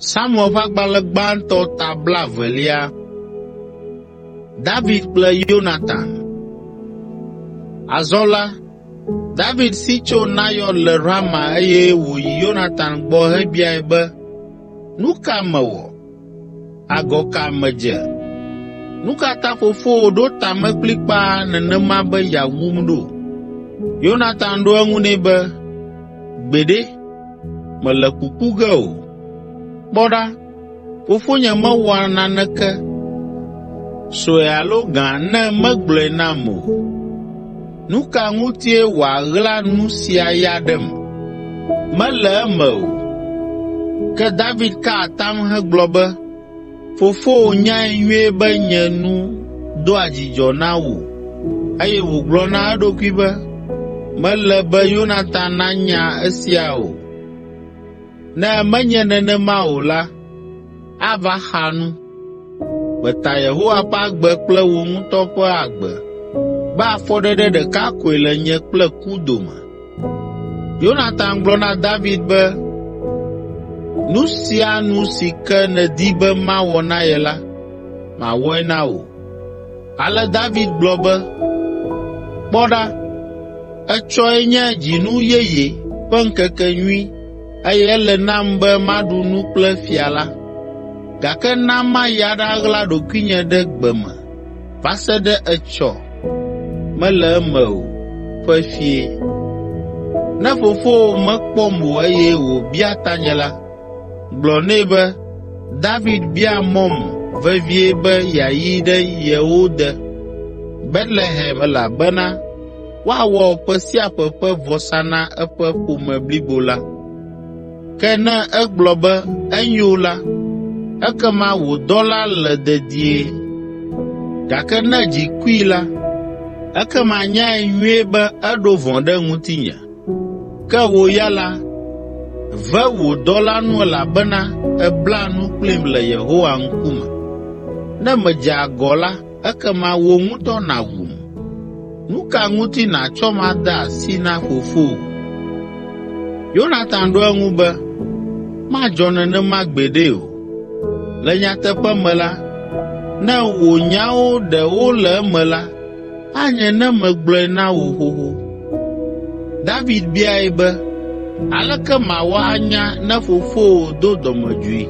Samuel ƒe agbalẽ gbãtɔ ta blaevelia. David kple Yonatan. Azɔ la, David si tso Nayɔt le Rama eye wòyi Yonatan gbɔ hebiae be, “Nu ka mewɔ? Agɔ ka medze? Nu ka ta fofowò ɖo ta me kplikpaa nenema be yeawum ɖo?” Yonatan ɖo eŋu nɛ be, “Gbeɖe, mèle kuku ge o. Kpɔ ɖa, fofonye mewɔa naneke, sue alo gã ne megblɔe nam o. Nu ka ŋutie wòaɣla nu sia ya ɖem? Mele eme o!” Ke David ka atam hegblɔ be, “Fofowò nyae nyuie be nye nu doa dzidzɔ na wò eye wògblɔ na eɖokui be, ‘Mele be Yonatan nanya esia o. Ne menye nenema o la, ava xa nu.’ Meta Yehowa ƒe agbe kple wò ŋutɔ ƒe agbe be afɔɖeɖe ɖeka koe le nye kple ku dome.” Yonatan gblɔ na David be, “Nu sia nu si ke nèdi be mawɔ na ye la, mawɔe na wò.” Ale David gblɔ be, “Kpɔ ɖa, etsɔe nye dzinu yeye ƒe ŋkekenyui eye ele nam be maɖu nu kple fia la. Gake na mayi aɖaɣla ɖokuinye ɖe gbe me va se ɖe etsɔ mele eme o ƒe fiẽ. Ne fofowò mekpɔm o eye wòbia tanye la, gblɔ nɛ be David bia mɔm vevie be yeayi ɖe yewo de, Betlehem elabena woawɔ ƒe sia ƒe ƒe vɔsa na eƒe ƒome blibo la. Ke ne egblɔ be, ‘Enyo’ la, ekema wò dɔla le dedie. Gake ne dzi kui la, ekema nyae nyuie be eɖo vɔ̃ ɖe ŋutinye. Ke wò ya la, ve wò dɔla nu elabena èbla nu kplim le Yehowa ŋkume. Ne medze agɔ la, ekema wò ŋutɔ nàwum. Nu ka ŋuti nàtsɔm ade asi na fofowò?” Yonatan ɖo eŋu be, “Madzɔ nenema gbeɖe o! Le nyateƒe me la, ne wò nyawo ɖe wole eme la, anye ne megblɔe na wò xoxo.” David biae be, “Aleke mawɔ anya ne fofowò do dɔmedzoe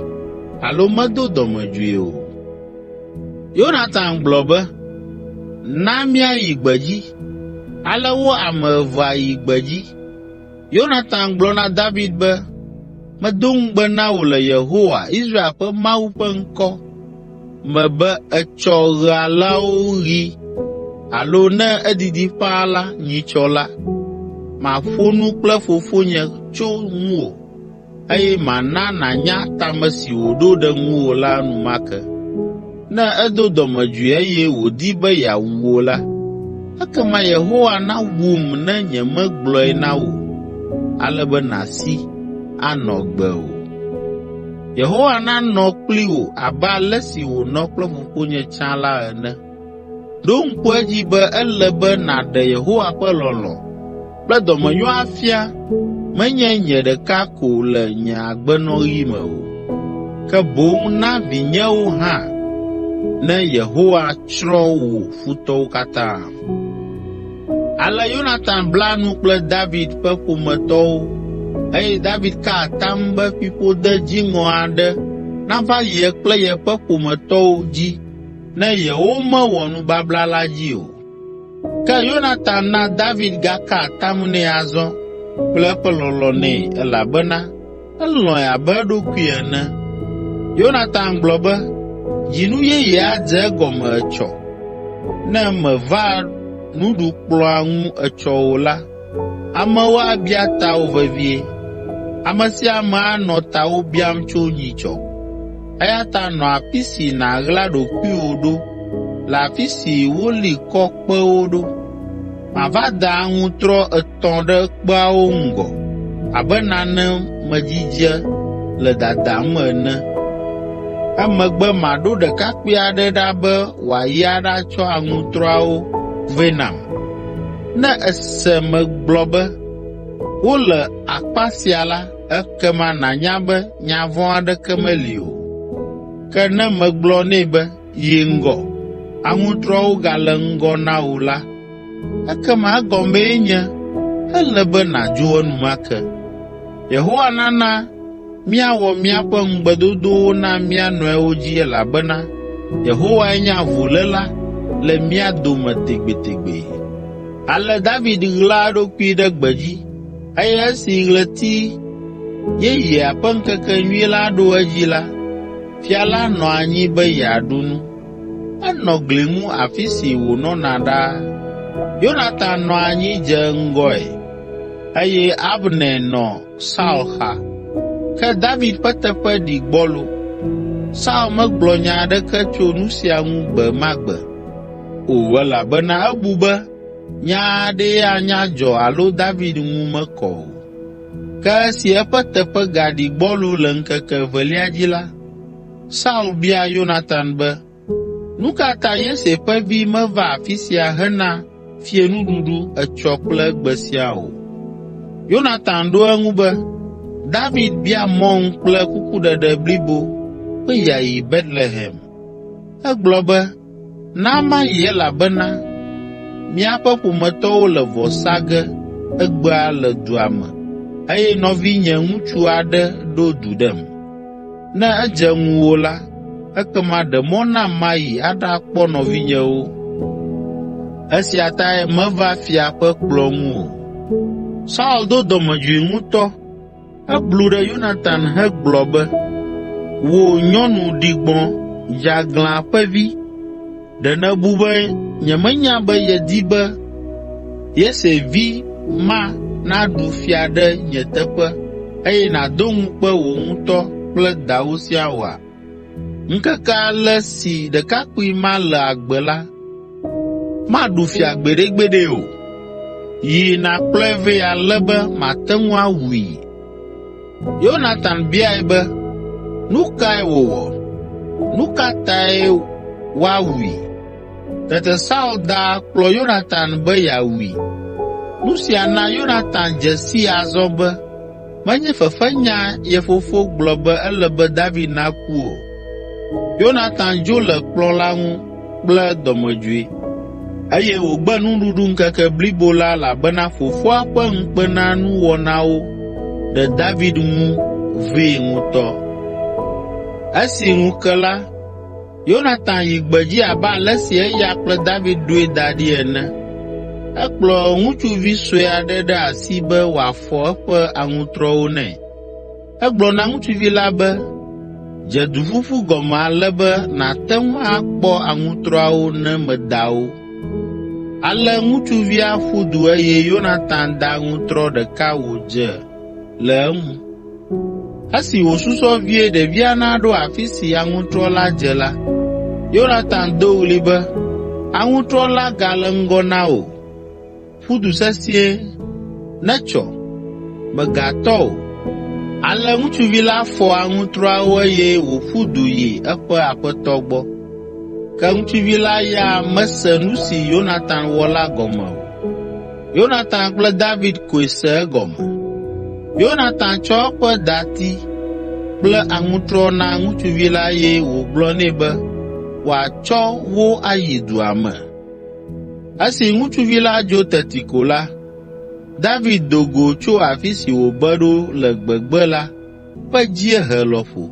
alo medo dɔmedzoe o?” Yonatan gblɔ be, “Na míayi gbedzi.” Ale wo ame evea yi gbedzi. Yonatan gblɔ na David be, “Medo ŋugbe na wò le Yehowa, Israel ƒe Mawu ƒe ŋkɔ me be etsɔ ɣe ɣaɣlawo alo ne edidi ƒãa la, nyitsɔ la, maƒo nu kple fofonye tso ŋuwò eye mana nànya ta me si wòɖo ɖe ŋuwò la enumake. Ne edo dɔmedzoe eye wòdi be yeawu wò la, ekema Yehowa nawum ne nyemegblɔe na wò ale be nàsi, anɔ agbe o. Yehowa nanɔ kpli wò abe ale si wònɔ kple fofonye tsã la ene. Ɖo ŋku edzi be ele be nàɖe Yehowa ƒe lɔlɔ̃ kple dɔmenyo afia menye nye ɖeka ko le nye agbenɔɣi me o, ke boŋ na vinyewo hã ne Yehowa tsrɔ̃ wò futɔwo katã.” Ale Yonatan bla nu kple David ƒe ƒometɔwo eye David ka atam be fiƒode dziŋɔ aɖe nava ye kple yeƒe ƒometɔwo dzi ne yewomewɔ nubabla la dzi o. Ke Yonatan na David gaka atam nɛ azɔ kple eƒe lɔlɔ̃ nɛ elabena elɔ̃e abe eɖokui ene. Yonatan gblɔ be, “Dzinu yeye adze egɔme etsɔ. Ne mèva nuɖukplɔ̃a ŋu etsɔ o la, amewo abia tawò vevie. Ame sia ame anɔ tawò biam tso nyitsɔ. Eya ta nɔ afi si nàɣla ɖokuiwò ɖo le afi si woli kɔ kpewo ɖo. Mava da aŋutrɔ etɔ̃ ɖe kpeawo ŋgɔ abe nane medzidze le dadam ene. Emegbe maɖo ɖekakpui aɖe ɖa be wòayi aɖatsɔ aŋutrɔawo vɛ nam. Ne èse megblɔ be, ‘Wole akpa sia la,’ ekema nànya be nya vɔ̃ aɖeke meli o. Ke ne megblɔ nɛ be, ‘Yi ŋgɔ, aŋutrɔawo gale ŋgɔ na wò’ la, ekema egɔmee nye ele be nàdzo enumake. Yehowa nana míawɔ míaƒe ŋugbedodowo na mía nɔewo dzi elabena Yehowae nye avuléla le mía dome tegbetegbe.” Ale David ɣla eɖokui ɖe gbedzi, eye esi ɣleti yeyea ƒe ŋkekenyui la ɖo edzi la, fia la nɔ anyi be yeaɖu nu. Enɔ gli ŋu afi si wònɔna ɖaa. Yonatan nɔ anyi dze ŋgɔe, eye Abner nɔ Saul xa. Ke David ƒe teƒe ɖi gbɔlo. Saul megblɔ nya aɖeke tso nu sia ŋu gbe ma gbe o elabena ebu be nya aɖee anya dzɔ alo David ŋu mekɔ o. Ke esi eƒe teƒe gaɖi gbɔlo le ŋkeke evelia dzi la, Saul bia Yonatan be, “Nu ka ta Yese ƒe vi meva afi sia hena fiẽnuɖuɖu etsɔ kple egbe siaa o?” Yonatan ɖo eŋu be, “David bia mɔm kple kukuɖeɖe blibo be yeayi Betlehem. Egblɔ be, ‘Na mayi elabena míaƒe ƒometɔwo le vɔ sa ge egbea le dua me eye nɔvinye ŋutsu aɖe ɖo du ɖem.’ Ne edze ŋuwò la, ekema ɖe mɔ nam mayi aɖakpɔ nɔvinyewo. Esia tae meva fia ƒe kplɔ̃ ŋu o.” Saul do dɔmedzoe ŋutɔ. Eblu ɖe Yonatan hegblɔ be, “Wò nyɔnu ɖigbɔ̃ dzeaglã ƒe vi! Ɖe nèbu be nyemenya be yedi be Yese vi ma naɖu fia ɖe nye teƒe eye nàdo ŋukpe wò ŋutɔ kple dawò siaa oa? Ŋkeke ale si ɖekakpui ma le agbe la, maɖu fia gbeɖegbeɖe o. Yi nàkplɔe vɛ ale be mate ŋu awui.” Yonatan biae be, “Nu kae wòwɔ? Nu ka tae woawui?” Tete Saul da akplɔ Yonatan be yeawui. Nu sia na Yonatan dze sii azɔ be menye fefenya ye fofo gblɔ be ele be David naku o. Yonatan dzo le kplɔ̃ la ŋu kple dɔmedzoe, eye wògbe nuɖuɖu ŋkeke blibo la elabena fofoa ƒe ŋukpenanuwɔnawo ɖe David ŋu vee ŋutɔ. Esi ŋu ke la, Yonatan yi gbedzi abe ale si eya kple David ɖoe da ɖi ene. Ekplɔ ŋutsuvi sue aɖe ɖe asi be wòafɔ eƒe aŋutrɔwo nɛ. Egblɔ na ŋutsuvi la be, “Dze duƒuƒu gɔme ale be nàte ŋu akpɔ aŋutrɔawo ne meda wo.” Ale ŋutsuvia ƒu du eye Yonatan da aŋutrɔ ɖeka wòdze le eŋu. Esi wòsusɔ vie ɖevia naɖo afi si aŋutrɔ la dze la, Yonatan do ɣli be, “Aŋutrɔ la gale ŋgɔ na wò! Ƒu du sesĩe, netsɔ, mègatɔ o!” Ale ŋutsuvi la fɔ aŋutrɔawo eye wòƒu du yi eƒe aƒetɔ gbɔ. Ke ŋutsuvi la ya mese nu si Yonatan wɔ la gɔme o. Yonatan kple David koe se egɔme. Yonatan tsɔ eƒe dati kple aŋutrɔ na ŋutsuvi la eye wògblɔ nɛ be wòatsɔ wo ayi dua me. Esi ŋutsuvi la dzo teti ko la, David do go tso afi si wòbe ɖo le gbegbe la ƒe dziehe lɔƒo.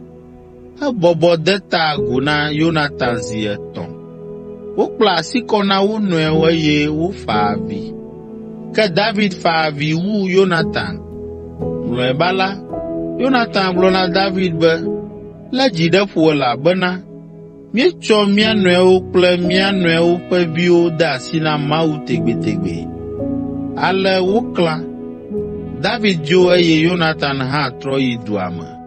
Ebɔbɔ de ta agu na Yonatan zi etɔ̃. Wokpla asi kɔ na wo nɔewo eye wofa avi. Ke David fa avi wu Yonatan. Mlɔeba la, Yonatan gblɔ na David be, “Lé dzi ɖe ƒo elabena míetsɔ mía nɔewo kple mía nɔewo ƒe viwo de asi na Mawu tegbetegbe.” Ale woklã. David dzo eye Yonatan hã trɔ yi dua me.